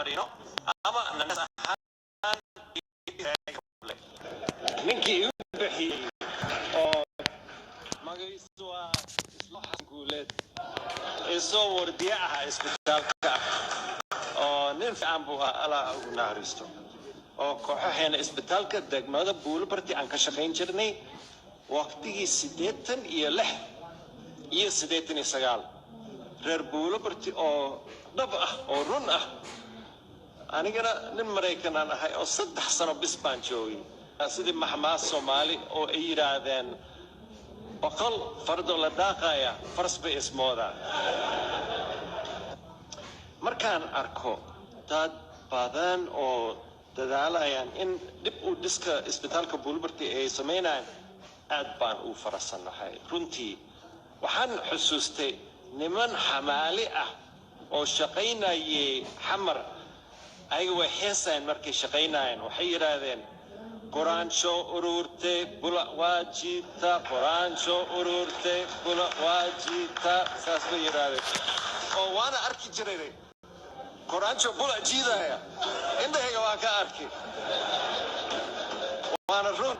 Marino ama ahaan. Ninkii igu bixiyey oo magaciisu waa Islo Xasan Guuleed, isoo wardiye ah isbitaalka ah, oo nin fiican buu ah, Allah ugu naxariisto, oo kooxaheena isbitaalka degmada Buulobarti aan ka shaqayn jirnay waqtigii 86 iyo 89. Reer Buulobarti oo dhab ah oo run ah. Anigana nin Maraykan aan ahay oo 3 sano bis baan joogay. Sidii maxmaas Soomaali oo ay yidhaahdeen, 100 fardoo la daaqaya faras bay ismoodaan. Markaan arko dad badan oo dadaalayaan in dib u dhiska isbitaalka Buulbarti ay samaynayaan, aad baan u faraxsanahay runtii. Waxaan xusuustay niman xamaali ah oo shaqaynayay Xamar. Ayaga way heesayeen markay shaqaynayeen. Waxay yidhaahdeen, "Quraansho ururte bula waa jiita, quraansho ururte bula waa jiita." Saas bay yidhaahdeen oo waana arki jiray quraansho bula jiidaya, indhahayga waa ka arki, waana run.